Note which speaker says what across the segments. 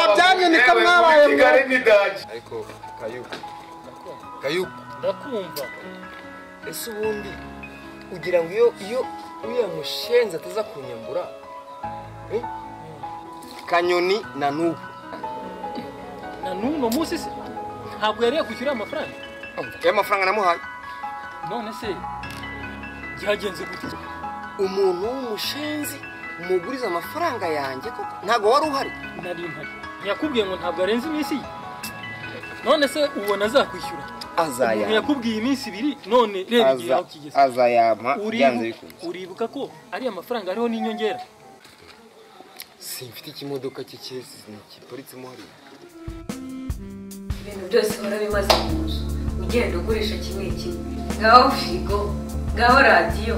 Speaker 1: Mwabyanye niko mwabaye
Speaker 2: Kigali ni daje.
Speaker 3: Ariko Kayuku. Kayuku
Speaker 4: ndakumva.
Speaker 3: Ese ubundi ugira ngo iyo uriya mushenzi ataza kunyambura Kanyoni na nubu.
Speaker 4: Na nuno munsi se ntabwo yari yakwishyura amafaranga.
Speaker 3: Ayo mafaranga namuhaye.
Speaker 4: None se byagenze gute?
Speaker 3: Umuntu w'umushenzi muguriza amafaranga yanjye koko ntabwo wari uhari.
Speaker 4: Nari mpari. Yakubwiye ngo ntabwo arenze iminsi. None se ubona azakwishyura?
Speaker 3: Azayampa.
Speaker 4: Yakubwiye iminsi ibiri none reba igihe aho kigeze.
Speaker 3: Azayampa byanze bikunze.
Speaker 4: Uribuka ko ari amafaranga ariho n'inyongera?
Speaker 3: Simfite ikimodoka cy'icyesi kiparitsemo hariya.
Speaker 5: Ibintu byose warabimaze mu nzu ugenda ugurisha kimwe kimwe. Ngaho firigo, ngaho radiyo,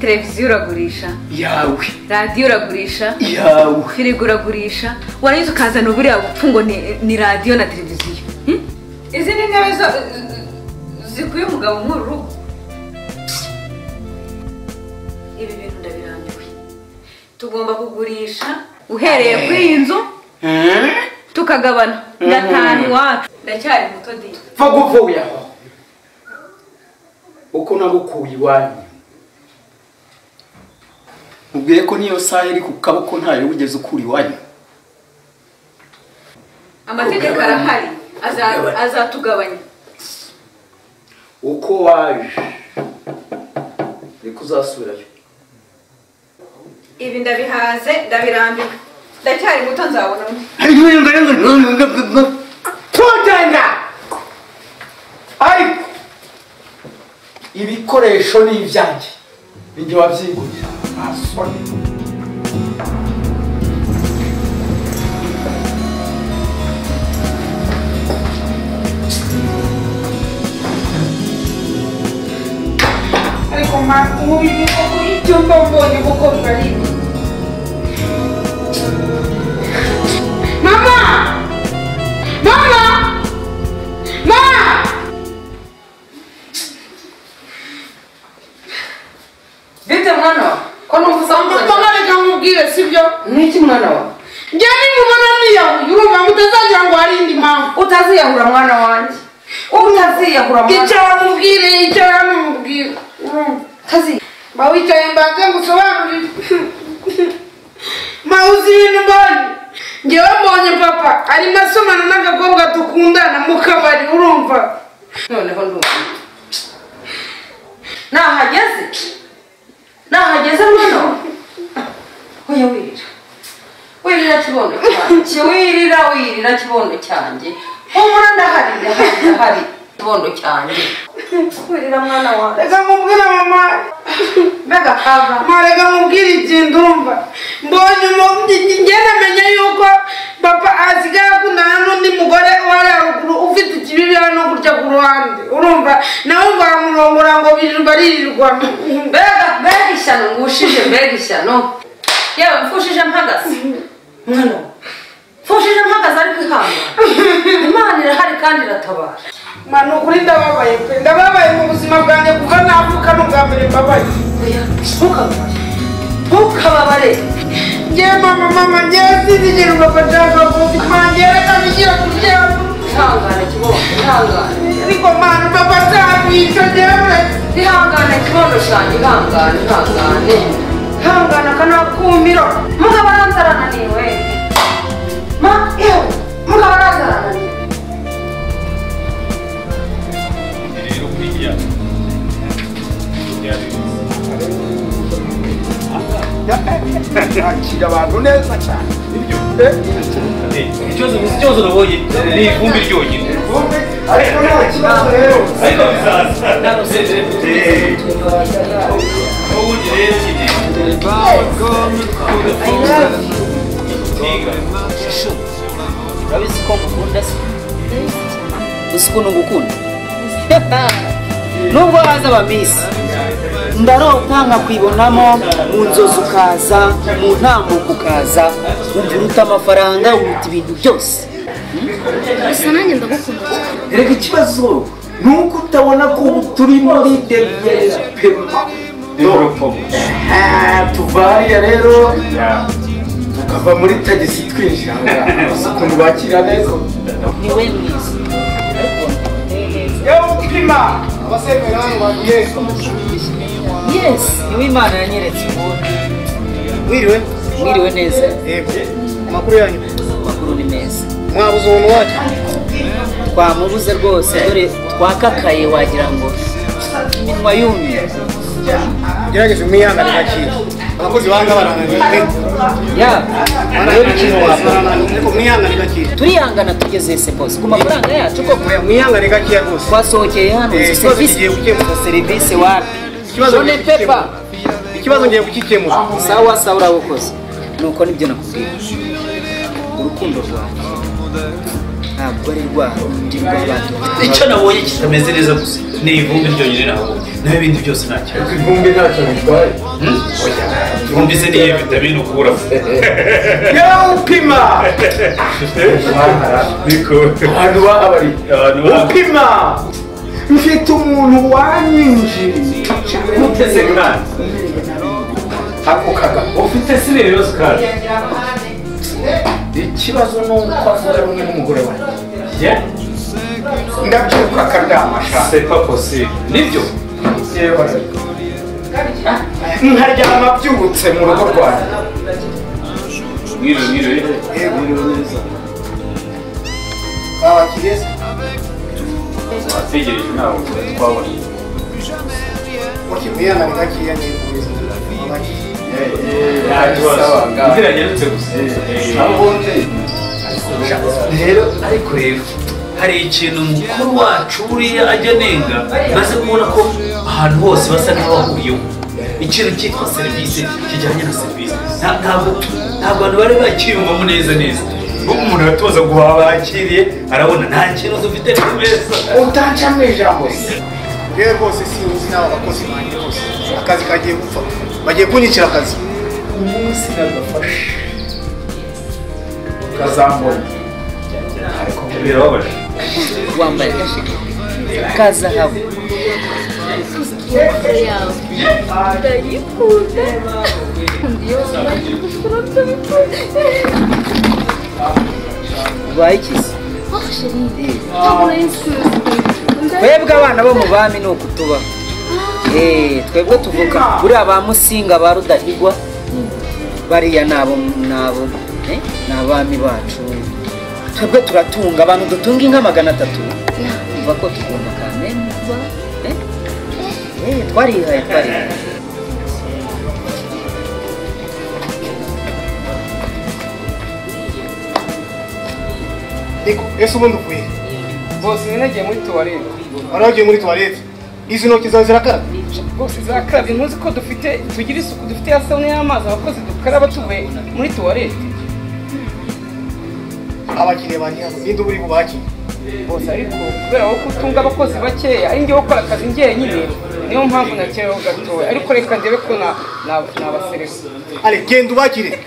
Speaker 5: televiziyo uragurisha
Speaker 2: yawe,
Speaker 5: radiyo uragurisha
Speaker 2: yawe,
Speaker 5: firigo uragurisha, warangiza ukazana buriya bupfu ngo ni radiyo na televiziyo. Izi ni intebe zikuye umugabo muri rugo. Ibi bintu ndabirambiwe. Tugomba kugurisha uhereye kuri iyi nzu tukagabana ngataha iwacu. Ndacyari muto di.
Speaker 2: Pfa guvuye aho uko nagukuye iwanyu. Mubwiye ko niyo saha iri ku kaboko ntayo wigeze ukura iwanyu.
Speaker 5: Amategeko arahari azatugabanya.
Speaker 2: Uko waje niko uzasubirayo.
Speaker 5: Ibi ndabihaze ndabirambika. Ndacyari muto nzabona undi.
Speaker 2: Tugenda. Ariko ibikoresho ni ibyanjye. Ninjye wabyigurira. Asoni.
Speaker 6: Ariko ma ubu ibyo mbonye kuko bari. Mama! Mama! Mama!
Speaker 7: Bite mwana wa? Ko numva
Speaker 6: mama reka nkubwire sibyo?
Speaker 7: Niki mwana wa?
Speaker 6: Njye nimubona niyahuye urumva mutazagira ngo hari indi mpamvu.
Speaker 7: Utaziyahura mwana wanjye. Utaziyahura mwana.
Speaker 6: Icara mubwire, icara mubwire. Urumva.
Speaker 7: Tazi.
Speaker 6: Ba wicaye mbanze ngusobanurire. Ma uzi ibintu mbonye. Njyewe mbonye papa arimo asomana n'agakobwa dukundana mu kabari urumva.
Speaker 7: Noneho ndumva. Nahageze. Nahageze mwana wa. Oya wirira. Wirira kibondo cyanjye. Wirira wirira kibondo cyanjye. Humura ndahari ndahari ndahari kibondo cyanjye. Wirira mwana wanjye.
Speaker 6: Reka nkubwire mama.
Speaker 7: Mbega kaga.
Speaker 6: Ma reka nkubwire ikintu urumva. Mbonye njye namenye yuko papa asigaye akundana n'undi mugore wari haruguru ufite ikibibi hano gutya ku ruhande. Urumva nawe ngo aramurongora ngo baririrwa.
Speaker 7: Mbega mbega ishyano ngushije mbega ishyano. Yewe mfushije mpagaze. Mwana mfushije mpagaze ariko ihangana. Imana irahari kandi iratabara.
Speaker 6: Ma ni ukuri ndababaye pe. Ndababaye mu buzima bwanjye kuva navuka n'ubwa mbere mbabaye.
Speaker 7: Oya ntukababare. Ntukababare.
Speaker 6: Njye mama mama njye sinzi ikintu papa nshaka kuvuga. Ma njye reka bishyira kuryama.
Speaker 7: Ihangane kibondo ihangane.
Speaker 6: Ariko mana papa nzakwica njyewe.
Speaker 7: Ihangane kibondo cyanjye ihangane ihangane. Ihangane akanakumiro. Mugabo aranzarananiwe. Ma yewe mugabo aranzarananiwe.
Speaker 8: Rero kuriya.
Speaker 2: Akira abantu neza cyane.
Speaker 8: Nibyo. Ikibazo nabonye ni ivumbi ryonyine.
Speaker 2: Ariko nta kibazo rero.
Speaker 8: Ariko bizaza. Ubundi rero nyine.
Speaker 9: Urabizi ko ngukunda se? Uzi ukuntu ngukunda? Nubwo haza abamisi ndarota nkakwibonamo mu nzozi ukaza mu ntambuko ukaza wumva uruta amafaranga uruta ibintu byose.
Speaker 10: Gusa nanjye ndagukunda cyane.
Speaker 2: Reka ikibazo ni uko utabona ko ubu turi muri development. Tuva hariya rero Tukava muri tagisi twinjira aho ukuntu bakira neza.
Speaker 9: Ni we mwiza.
Speaker 2: Yewe upima abasemera hano bagiye.
Speaker 9: Yes, niwe Imana yanyeretse ubundi.
Speaker 1: Mwiriwe.
Speaker 9: Mwiriwe neza.
Speaker 1: Yego. Amakuru yanyu?
Speaker 9: Amakuru ni meza.
Speaker 1: Mwabuze umuntu wacu?
Speaker 9: Twamubuze rwose, dore twakakaye wagira ngo iminwa yumye.
Speaker 1: Gerageze mwihangane gakire. Abakozi banga barananiye.
Speaker 9: Ya, rero ikintu wakora.
Speaker 1: Ariko mwihangane gakire.
Speaker 9: Turihangana tugeze se boss ku mafaranga yacu koko.
Speaker 1: Mwihangane gakire rwose.
Speaker 9: Twasohokeye hano izo serivisi
Speaker 1: kigiye gukemuka.
Speaker 9: Serivisi wapi?
Speaker 1: Ikibazo
Speaker 9: Jone pepa.
Speaker 1: Ikibazo ngiye kukikemura.
Speaker 9: Sawa sawa urabukoze. Nuko nibyo nakubwiye. Urukundo rwanjye ntabwo ari rwa rundi rw'abantu.
Speaker 8: Icyo nabonye kitameze neza gusa ni ivumbi ryonyine nabonye, naho ibindi byose ntacyo.
Speaker 2: Ivumbi ntacyo bitwaye.
Speaker 8: Ivumbi se niyo vitamine ukuramo.
Speaker 2: Yewe upima.
Speaker 8: Niko.
Speaker 2: Abantu bahabari. Upima. Mfite umuntu wanyinjiriye.
Speaker 8: Uteze kandi.
Speaker 2: Ako kagabo.
Speaker 8: Ufite se ibibazo kandi.
Speaker 2: Ikibazo ni uko avuga rumwe n'umugore wanjye. Ndabyibuka akaryama sha.
Speaker 8: C'est pas possible. Nibyo?
Speaker 2: Nkaryama byubutse mu rugo rwanjye.
Speaker 8: Mwiriwe mwiriwe.
Speaker 2: Mwiriwe neza.
Speaker 1: Babakiriye se?
Speaker 8: Bategereje ntabwo twabona.
Speaker 1: Okay, mwihangane gakeya ngiye gukomeza. Babakiriye.
Speaker 8: Imvura yanyarutse gusa. Rero ariko rero hari ikintu mukuru wacu buriya ajya anenga, maze kubona ko ahantu hose basa nk'abahuriyeho. Ikintu cyitwa serivisi kijyanye na serivisi ntabwo abantu bari bakiyumvamo neza neza. Umuntu aratoza guhaha bakiriye arabona nta kintu dufite ku meza.
Speaker 2: Utanca mu ijambo se.
Speaker 1: Rero rwose sinzi n'aba bakozi banjye bose. Akazi kagiye gupfa. Bagiye kunyicira akazi.
Speaker 2: Umunsi nagafashe kazambona ariko
Speaker 8: birababaje.
Speaker 9: Wambaye agasheke ka zahabu.
Speaker 10: Ndayikunda. Iyo wambaye ingofero ndabikunda.
Speaker 9: Ubaye iki se?
Speaker 10: Oh chérie, ntabwo nari nzi.
Speaker 9: Twebwe abana bo mu bami ni uku tubaho. Twebwe tuvuka buriya ba Musinga ba Rudahigwa bariya nabo nabo ni abami bacu. Twebwe turatunga abantu dutunga inka 300. Umva ko tugomba kameme. Twarihaye twarihaye.
Speaker 1: Niko, ese ubundi uvuye?
Speaker 3: Bose nagiye muri toilette.
Speaker 1: Wari wagiye muri toilette? Izi ntoki zawe zirakarabye?
Speaker 3: Rwose zirakarabye, ntuzi ko dufite tugira isuku, dufite ya sabune y'amazi abakozi dukaraba tuvuye muri toilette.
Speaker 1: Abakiriya banjye hano ninde uba uri bubakire?
Speaker 3: Bose ariko kubera ko utunga abakozi bakeya ari njye ukora akazi njyenyine, niyo mpamvu nakerewe gatoya, ariko reka ndebe ko nabasereza.
Speaker 1: Ale genda ubakire.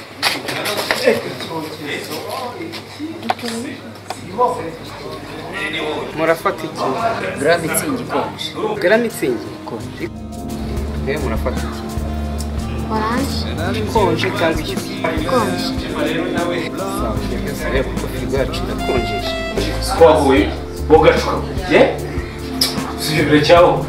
Speaker 3: Murafata iki?
Speaker 9: Grand Mitsingi ikonje.
Speaker 3: Grand Mitsingi ikonje. Murafata iki?
Speaker 10: Oranje.
Speaker 3: Ikonje cyangwa ishyushye?
Speaker 10: Ikonje.
Speaker 3: Sawa, reba kuko firigo yacu irakonjesha.
Speaker 8: Twahuye bogacuka. Ye? Sibire cyaho.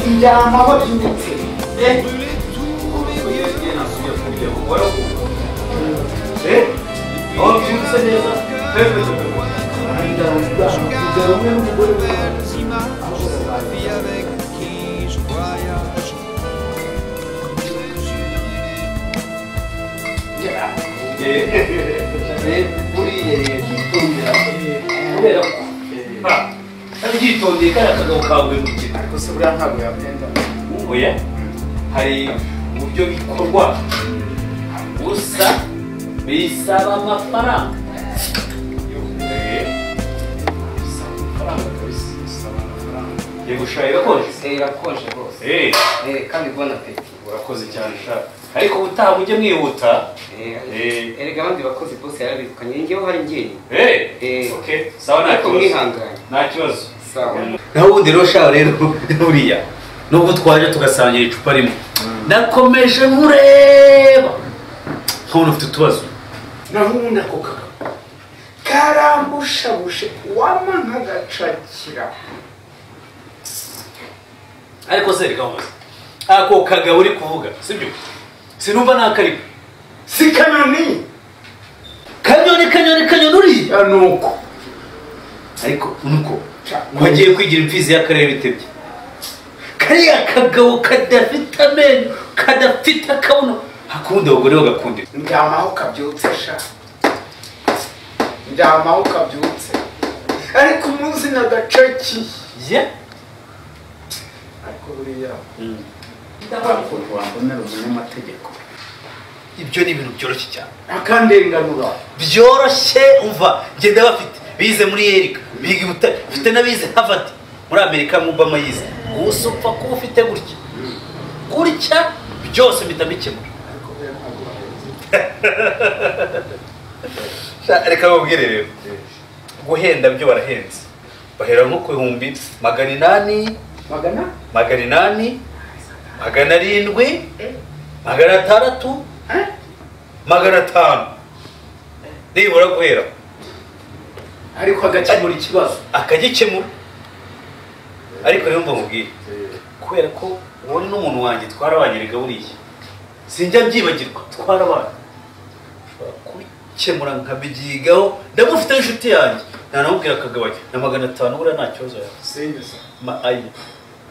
Speaker 2: Njyana aho byutse.
Speaker 8: Kubera ko abyitondeye kariya kagabo kawe mu kintu.
Speaker 2: Ariko se buriya ntabwo yabyenda.
Speaker 8: Oya, hari uburyo bikorwa gusa bisaba amafaranga. Bisaba amafaranga kabisa.
Speaker 2: Bisaba amafaranga.
Speaker 8: Yego sha, irakonje.
Speaker 3: Irakonje rwose. Kandi bon appétit.
Speaker 8: Urakoze cyane sha. Ariko ubutaha mujye mwihuta.
Speaker 3: Erega abandi bakozi bose yarabirukanye, njyewe hari njyenyine.
Speaker 8: Okay, sawa, nta
Speaker 3: Ariko
Speaker 8: kibazo.
Speaker 3: mwihanganye.
Speaker 8: Nta kibazo.
Speaker 3: Sawa.
Speaker 8: Naho ubundi rero sha, rero buriya nubwo twaje tugasangira icupa rimwe, nakomeje nkureba nkabona ufite utubazo.
Speaker 2: Naho ubundi ako kagabo karambushabushe, wama nkagacakira.
Speaker 8: Ariko se reka nkubaze, ako kagabo uri kuvuga sibyo? Sinumva n'akariko.
Speaker 2: Si Kanyoni?
Speaker 8: Kanyoni, Kanyoni, Kanyoni uriya?
Speaker 2: Nuko.
Speaker 8: Ariko nuko wagiye kwigira imfizi y'akarere bitebye, kariya kagabo kadafite amenyo, kadafite akabuno, hakunda abagore bagakundira.
Speaker 2: Ndyamaho kabyutse sha, ndyamaho kabyutse, ariko umunsi nagacakiye.
Speaker 8: Ye.
Speaker 2: Ariko buriya ukuntu wambonera umunyamategeko.
Speaker 8: Ibyo ni ibintu byoroshye cyane.
Speaker 2: Akandenganura.
Speaker 8: Byoroshye, umva, ngenda bafite bize muri Erika, biga i Butare, mfite n'abize Harvard muri Amerika, mu Obama yize. Gusa upfa kuba ufite gutya gutya, byose mpita mbikemura.
Speaker 2: Ariko buriya ntabwo bahenze.
Speaker 8: Sha, reka babwire rero, guhenda byo barahenze, bahera nko ku 800,000.
Speaker 2: Magana?
Speaker 8: 800, 700, 600, 500 nibura guhera.
Speaker 2: Ariko agakemura ikibazo.
Speaker 8: Akagikemura. Ariko rero mba mubwire, kubera ko uwo ni n'umuntu wanjye twarabanye, rega buriya sinjya mbyibagirwa, twarabanye, ushobora kubikemura nkabyigaho, ndamufite inshuti yanjye, ntanamubwira akagabanya na 500, buriya nta kibazo yawe.
Speaker 2: Singiza.
Speaker 8: Ma ayi.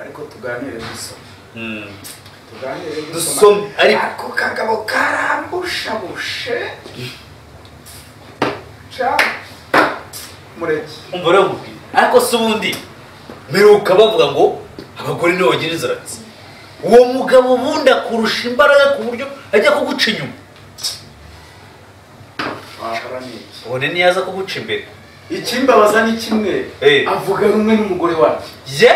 Speaker 2: Ariko tuganire dusome. Tuganire.
Speaker 8: Dusome, ariko
Speaker 2: Ako kagabo karambushabushe. Ca mureke.
Speaker 8: Umva rero mubwire, ariko se ubundi mperuka bavuga ngo abagore nibo bagira inzaratsi, uwo mugabo ubundi akurusha imbaraga ku buryo ajya kuguca inyuma?
Speaker 2: Wahora ni iki?
Speaker 8: Ubone niyaza kuguca imbere.
Speaker 2: Ikimbabaza ni kimwe, avuga rumwe n'umugore wanjye.
Speaker 8: Ye.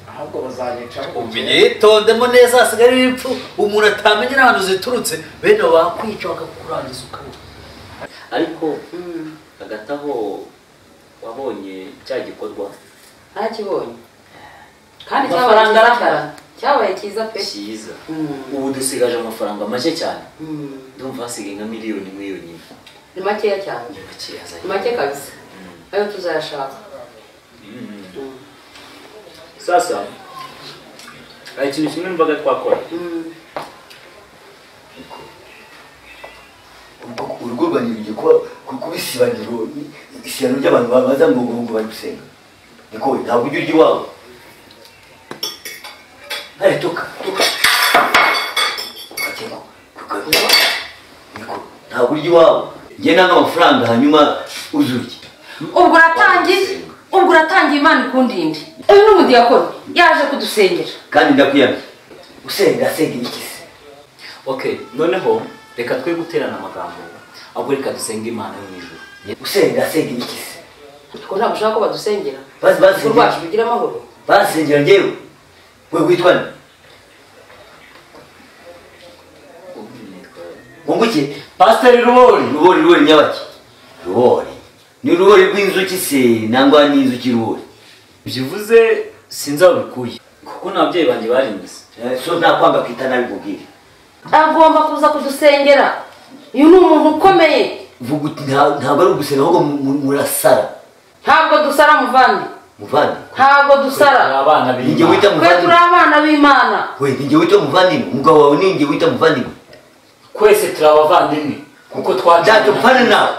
Speaker 2: Ahubwo bazanyica.
Speaker 8: Ubyitondemo neza, hasigaye impfu umuntu atamenya n'ahantu ziturutse, bene bakwica bakakurangiza ukabura.
Speaker 11: Ariko hagati aho wabonye cya gikorwa?
Speaker 7: Ntakibonye. Kandi cyabaye
Speaker 11: Amafaranga
Speaker 7: cyiza
Speaker 11: arahari.
Speaker 7: cyane. Cyabaye cyiza pe.
Speaker 11: Cyiza. Ubu dusigaje amafaranga make cyane, ndumva hasigaye nka 1 miliyoni yonyine.
Speaker 7: Ni makeya cyane.
Speaker 11: Ni makeya.
Speaker 7: Ni make kabisa. Ayo tuzayashaka.
Speaker 11: Sasa hari ikintu kimwe numvaga twakora.
Speaker 12: Urugo rwanjye rugiye kuba isibaniro, ishyano ry'abantu baza ngo bari gusenga. Niko we, ntabwo ujya urya iwawe. Ntare, tuka tuka. Ukakeka niko ntabwo urya iwawe. Njye nanga amafaranga, hanyuma uzurye.
Speaker 7: Ubwo uratangiye. Ubwo uratangiye, Imana ikundinde. Uyu ni umudiyakoni yaje kudusengera.
Speaker 12: Kandi ndakwiyamye, usenga asenga ibiki se?
Speaker 11: Okay, noneho reka twe guterana amagambo, ahubwo reka dusenge Imana yo mu ijuru.
Speaker 12: Usenga asenga ibiki se?
Speaker 7: Ko ntabwo ushaka ko badusengera?
Speaker 12: Bazi
Speaker 7: Urugo
Speaker 12: basengera.
Speaker 7: rwacu rugira amahoro.
Speaker 12: Basengera njyewe? We witwa nde? Ngunguke?
Speaker 11: Pasiteri Rubori.
Speaker 12: Rubori, Rubori nyabaki? Rubori ni urubori rw'inzuki se, nangwa n'inzuki rubori?
Speaker 11: Bivuze sinzi aho bikuye, kuko n'ababyeyi banjye barinze.
Speaker 12: So nta kwanga kwita nabi mubwire.
Speaker 7: Agomba kuza kudusengera. Uyu ni umuntu ukomeye.
Speaker 12: Vuga uti ntabwo ari ugusenga, ahubwo murasara.
Speaker 7: Ntabwo dusara, muvandi.
Speaker 12: Muvandi?
Speaker 7: Ntabwo dusara.
Speaker 11: Abana.
Speaker 12: Ninjye wita
Speaker 7: Twe
Speaker 12: muvandimwe?
Speaker 7: turi abana b'Imana.
Speaker 12: We, ninjye wita muvandimwe? Umugabo wawe ninjye wita muvandimwe?
Speaker 11: Twese turi abavandimwe kuko
Speaker 12: Ntacyo mpfana nawe.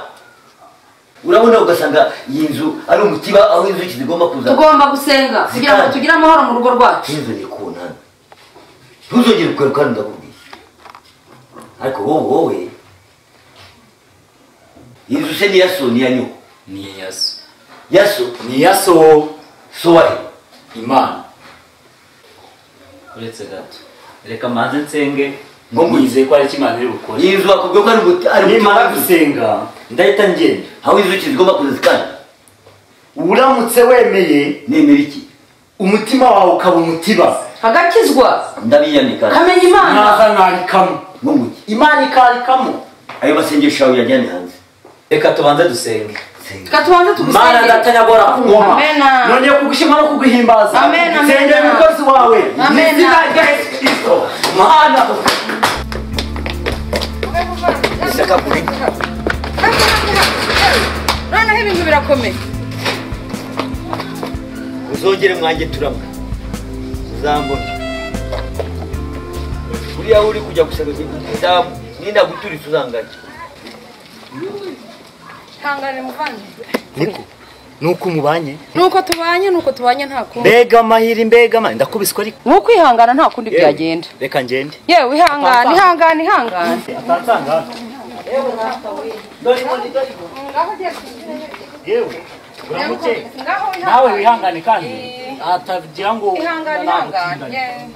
Speaker 12: Urabona ugasanga iyi nzu ari umutiba aho inzuki zigomba kuza.
Speaker 7: Tugomba gusenga kugira ngo tugire amahoro mu rugo rwacu.
Speaker 12: Ntuzongere kubona hano, ntuzongere kugaruka hano, ndakubwiye. Ariko wowe iyi nzu se ni iya so, ni iya nyoko?
Speaker 11: Ni iya so.
Speaker 12: Ya so?
Speaker 11: Ni iya so.
Speaker 12: So wahe?
Speaker 11: Imana. Uretse gato, reka mbanze nsenge ngo nizeye ko ari Imana iri bukore.
Speaker 12: Iyi nzu bakubwiye ko ari
Speaker 13: nimara gusenga ndahita ngenda.
Speaker 12: Aho inzuki zigomba kuza zikanda.
Speaker 13: Uramutse wemeye,
Speaker 12: nemera iki?
Speaker 13: Umutima wawe ukaba umutiba,
Speaker 7: agakizwa,
Speaker 12: ndabiyandika,
Speaker 7: kamenya Imana,
Speaker 13: naza nkarikamo, Imana ikarikamo.
Speaker 12: Ayo masengesho yawe yajyane hanze.
Speaker 11: Reka tubanze dusenge.
Speaker 7: Reka tubanze tugusenge.
Speaker 13: Mana ndatanyagora ku ngoma, nongeye kugushima no kuguhimbaza. Nsengera umukozi wawe mu izina rya Yesu Kristo. Mana
Speaker 7: noneho ibintu birakomeye.
Speaker 12: Uzongere mwanjye turamwe uzambona. Uriya uri kujya gusaba ninda guturitsa uzanganye.
Speaker 7: Hangane muvandimwe.
Speaker 13: Niko nuko mubanye,
Speaker 7: nuko tubanye, nuko tubanye nta kundi.
Speaker 13: Mbega amahiri, mbega amahiri, ndakubiswa ariko.
Speaker 7: Nuko ihangana nta kundi byagenda.
Speaker 13: Reka ngende.
Speaker 7: Yewe ihangane, ihangane, ihangane.
Speaker 13: Atansanga.
Speaker 7: Yewe nata we.
Speaker 13: Dore dore. Yewe uramuke. Nawe wihangane kandi atagira ngo
Speaker 7: ihangane, ihangane.